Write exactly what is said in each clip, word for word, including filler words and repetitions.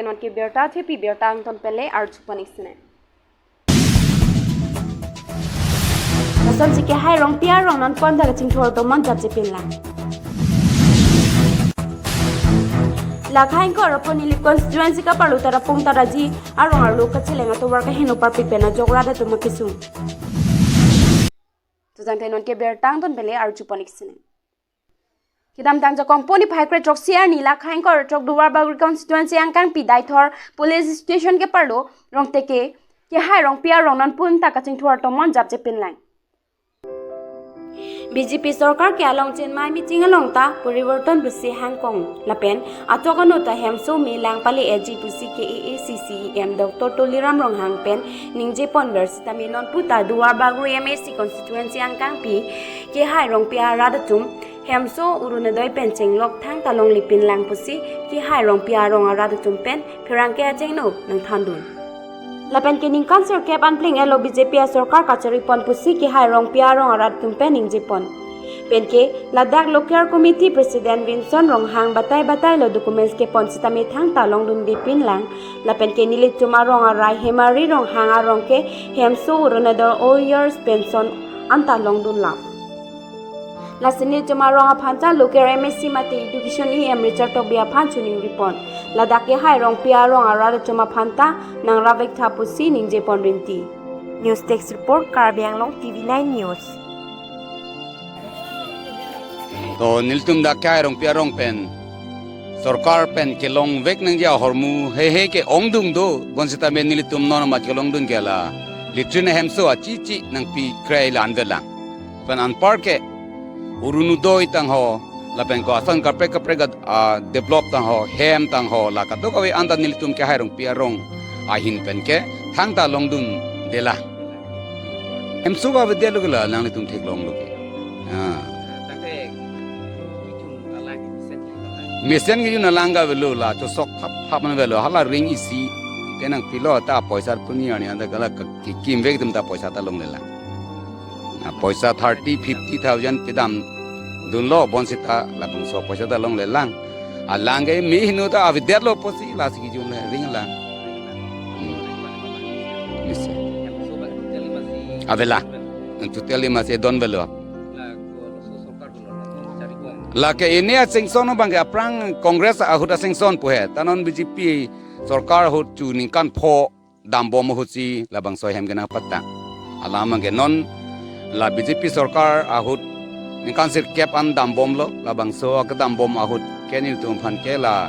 Non ke birta chepi, birta angton pen le arju pon ik sene. Lasonsi Kehai Rongpi arong non pon ta kachingthur tomon japje pinlang. Lakha ingkoi ra pho Nilip constituency kaparlo Tarapung Taraji arong arlo kacheleng atovar kaheno parpik pen ajok rat atum akesung. Tujang te non ke birta angton pen le arju pon ik sene. Kedamtang Jakong poni phai kre throksi arni lakha ingkoi ra throk Duarbagori constituency angkangpi Deithor police station keparlo Rongteke Kehai Rongpi arong non pon ta kachingthur tomon japje pinlang. B J P sorkar ke along chenmai meching along ta poriborton pusi hangkong lapen achok ano ta hemso me lang pale-etji pusi K A A C C E M Doctor Tuliram Ronghang pen ningje ponver sitame non puta Duarbagori M A C constituency angkangpi Kehai Rongpi arat atum hemso Orunodoi pen chenglok thangta longle pinlang pusi Kehai Rongpi arong arat atum pen pherangke achengno nangthandun. Lapen ke ningkan sirkep an pleng elo B J P asorkar kachari pon pusi Kehai Rongpi arong arat atum pen ningje pon. Pen ke ladak local committee president Vinson Ronghang batai batai lo documents kepon sitame thangta longdunde pinlang. Lapen ke nelitum arong arai Hemari Ronghang arong ke hemso Orunodoi old years pension anta longdunlang. Lasi nelitum arong aphan ta local M A C mate education E M Richard Tokbi aphan choningri pon. Ladak Kehai Rongpi arong arat atum aphan ta nangrap vektha pusi ningje pon rinti. News Desk Report, Karbi Anglong T V nine News. To nelitum dak Kehai Rongpi arong pen sorkar pen kelong vek nangji ahormu heihei ke-ongdung do, bonsitame nelitum non amat kelongdun ke la latrine hemso achichi nangpi krei la anvetlang. Pen anpar ke Orunodoi tangho, lapen ko ason kaprek kaprek a, a, develop tangho, hem tangho, la kadokave anta nelitum Kehai Rongpi arong ahin pen ke thangta longdundelang. Hemso ka avedet lo ke la nanglitum theklonglo ke. Ah. Mesen kejun alang ka avelo, la chosok thap thap an avelo, hala ring isi te nangpilo ta poisa puni arni anta ke la ke, kekim vek atum ta poisa ta longlelang. Na poisa thirty, fifty thousand kedam dunlo bonsita labangso poisa ta longlelang. Alang ke me hinu ta avedetlo pusi lasi kejun le ringlang. Hmm. Mesen. Avela. Totally masi don avelo. Lake ini a-sanction abang ke aphrang Congress ahut a-sanction pu he. Ta non B J P sorkar ahut chu ningkan pho dambom ahutsi labangso ahem ke nangpatang. Alam abang ke non la B J P sorkar ahut ningkan sirkep an dambomlo, labangso akedambom ahut ke nelitum aphan ke la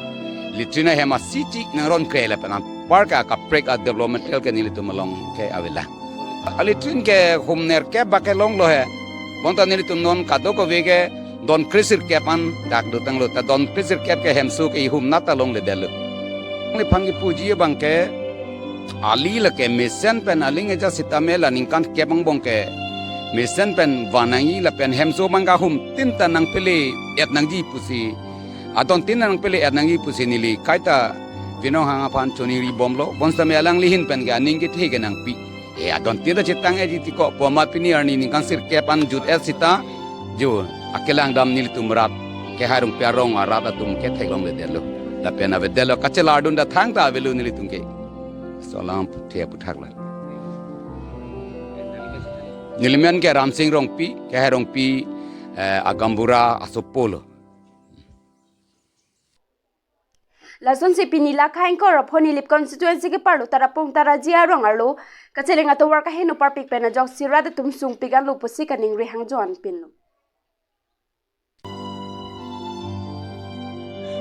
latrine hem achichi nangron krei lapen anpar ke akaprek a-developmental ke nelitum along ke avela. A-latrine ke hum nerkep bak ke longlo he. Bonta nelitum non kadokave ke don kre sirkep an dak dotanglo, ta don kre sirkep ke hemso ke ihum nat ta longledetlo. Neliphan kepuji abang ke, ali lake mesen pen aling eja sitame la ningkan kep angbong ke mesen pen van nangji lapen hemso abang ke ahum tin ta nangpele-et nangji pusi, adon tin nangpele-et nangji pusi neli kaita Vinson Ronghang aphan choningri bomlo, bonsitame alangli ahin pen ke aning kethe ke nangpi. E adon tin ta chetang-etji tiko pu amat pini arni ningkan sirkep an jut-et sita, jo akelang dam nelitum rat Kehai Rongpi arong arat atum ke theklongledetlo. Lapen avedetlo, kachelardun ta thangta avelo nelitum ke. Laso alam puthe aputhak la. Neli men ke Ramsing Rongpi, Kehai Rongpi, eh, agambura asopo lo. Lasonsi pini lakha ingkoi ra pho Nilip constituency keparlo Tarapung Taraji arong arlo kacheleng atovar kaheno parpik pen ajoksi rat atum sungpik anlo pusi kaningri hangjo an pinlo.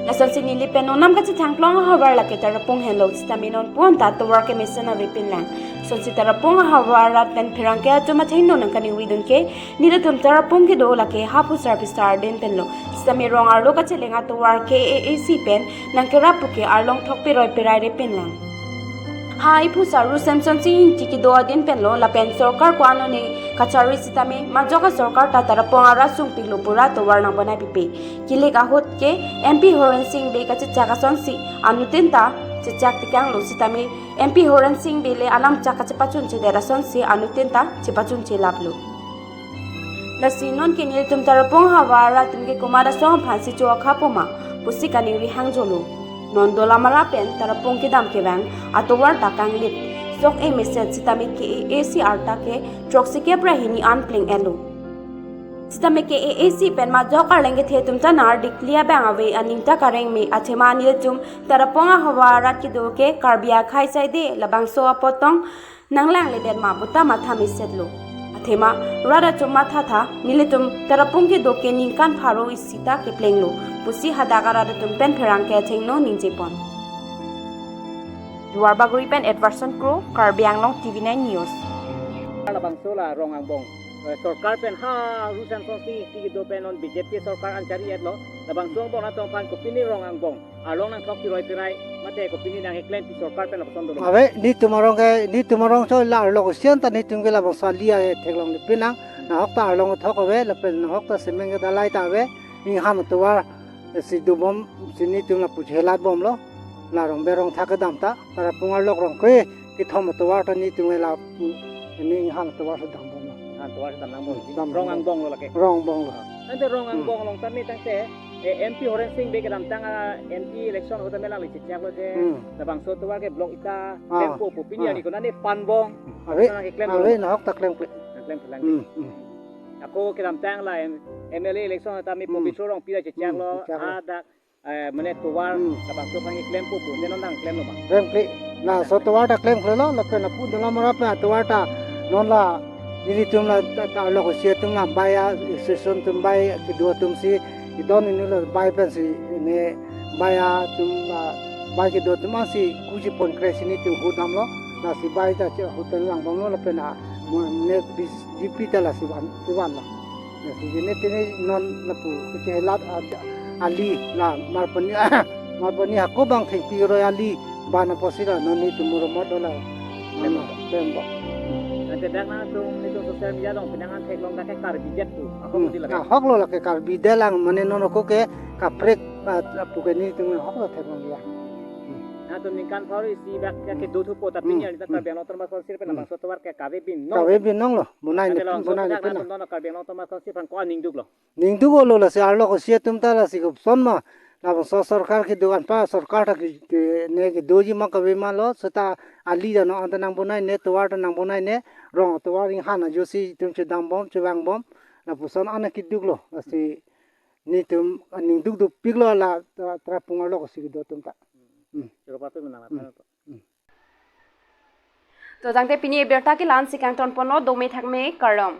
Lasonsi Nilip pen onam kachethang klong ahavar lake Tarapung henlo sitame non pu anta atovar kemesen ave pinlang. Lasonsi Tarapung ahavar arat pen pherangke atum achengno nangkaningridun ke, nelitum Tarapung kedo lake haphusar phisar din penlo. Sitame rong arlo kacheleng atovar K A A C pen nangkerap pu ke arlong thok peroi perai re pinlang. Ha iphusar Ru Semsonsing Ingti kedo adin penlo lapen sorkar ko-an lone kachari sitame majok asorkar ta Tarapung arat sungpiklo pura tovar nangbonai pipe. Kilik ahut ke M P Horensing Bey kachechak asonsi anuttin ta chechak tekanglo sitame M P Horensing Bey le alam chak kachepachunchedet asonsi anuttin ta chepachunche laplo. Lasi non ke nelitum Tarapung ahavar arat atum ke komat asong aphansi cho akha poma pusi kaningri hangjolo. Non Dolamara pen Tarapung kedam kevang atovar ta kanglit sok-e meset sitame K A A C arta ke throksi kep ra hini an pleng-etlo. Sitame K A A C pen majok arleng kethe atum ta nardik li abang ave aning ta kareng me athema nelitum Tarapung ahavar arat kedo ke Karbi akhei saide labangso apot tong nanglangledet ma puta matha mesetlo. Athema rat atum mathatha nelitum Tarapung kedo ke ningkan pharo isi ta keplenglo pusi hadak arat atum pen pherangke athengno ningjepon. Duarbagori pen Edwardson Kro, Karbi Anglong T V nine News. Labangso la rong angbong. Eh, sorkar pen ha rusan songsi ti kedo pen non B J P sorkar an chari-etlo. Labangso angbong nangtong aphan kopine rong angbong arlong nangthok piroi pirai mate kopine nangkeklempi sorkar pen lapuson dolo. Ave, nelitum arong ke, nelitum arong so la arlong sian ta nelitum ke labangso ali a theklongle pinang, nahok ta arlong thok ave, lapen nahok ta semeng kedalai ta ave, inghan atovar si dobom, si nelitum lapu chelat bomlo, la rong berong thak kedam ta, Tarapung arlok rong ke, kethom atovar ta nelitum la, ini inghan atovar si dambomlo. Inghan atovar si dam nangbom. Dam rong nangbom. Angbong lo lake. Rong angbong lo. Ante rong Hmm. angbong along tame tangte, eh, M P Horen Sing Bey kedamtang a M P election ahut tame lang le chechak lo je. Hmm. Labangso atovar ke block ita, Ah. klempo pu pini Ah. ani konane panbong. Ave, Sana keklem ave, lo. Nahok ta klemkle. Keklem kelang. Hmm, hmm. Ako kedamtang la M-, M L A election tame Hmm. Pobitro Rongpi la chechak Hmm, lo. Chechak lo. Ada, eh, mane tovar Hmm. labangso aphan keklempo pu. Ante non nangklemlo ma? Klemkle. Laso tovar ta klemklelo, lapen lapu Dolamara pen atovar ta non la nelitum la ta, ta arlok si atum la bai a, association atum bai kedo atum si, kedon ini la bai pensi, ini bai atum la bai kedo atum ansi kuji pon kre si nelitum ahut damlo, lasi bai ta che ahut pen langbomlo lapen a, mo-, ne B J P ta lasi van, kevanlo. Lasi jene tene non lapu kechelat a, ali la marpani, marpani hako bang thengpi roi ali, ban apotsi la non nelitum muromot dola. Pembo. Pembo. Ante dak nangtum nelitum social media along penang an theklong dak ke Karbi jet pu. Ako Hmm. budi lake. Ah, hoklo lake Karbi jet lang mane non ako ke kaprek, ah, pu ke nelitum hoklo theklong ya. Hmm. Nangtum ningkan pharo isi bak ya Hmm. kedo thupo tapi Hmm. ni alita Hmm. Karbi Anglong Autonomous Council pen Hmm. labangso atovar ke kave binong. Kave binonglo. Bonai Ante ne labangso bonai ne dak pena. Nangtum non Karbi Anglong Autonomous Council aphan ko-an ningduklo. Ningduk-olo lasi arlok si atum ta lasi koson ma. Labangso sorkar kedo anpa sorkar ta ke, ke, ne kedoji ma kave ma lo seta ali ta non anta nangbonaine tovar ta nangbonaine rong tovar inghan ajoksi itum chedambom chevangbom lapuson an keduklo lasi nelitum ningduk dukpiklo la Tra-, Tarapung arlok si kedo atum ta. Hmm. Choro patu menang Hmm. apa? Hmm. To tangte pini abirta ke la-an si kangtonponlo, dome thakme kardom.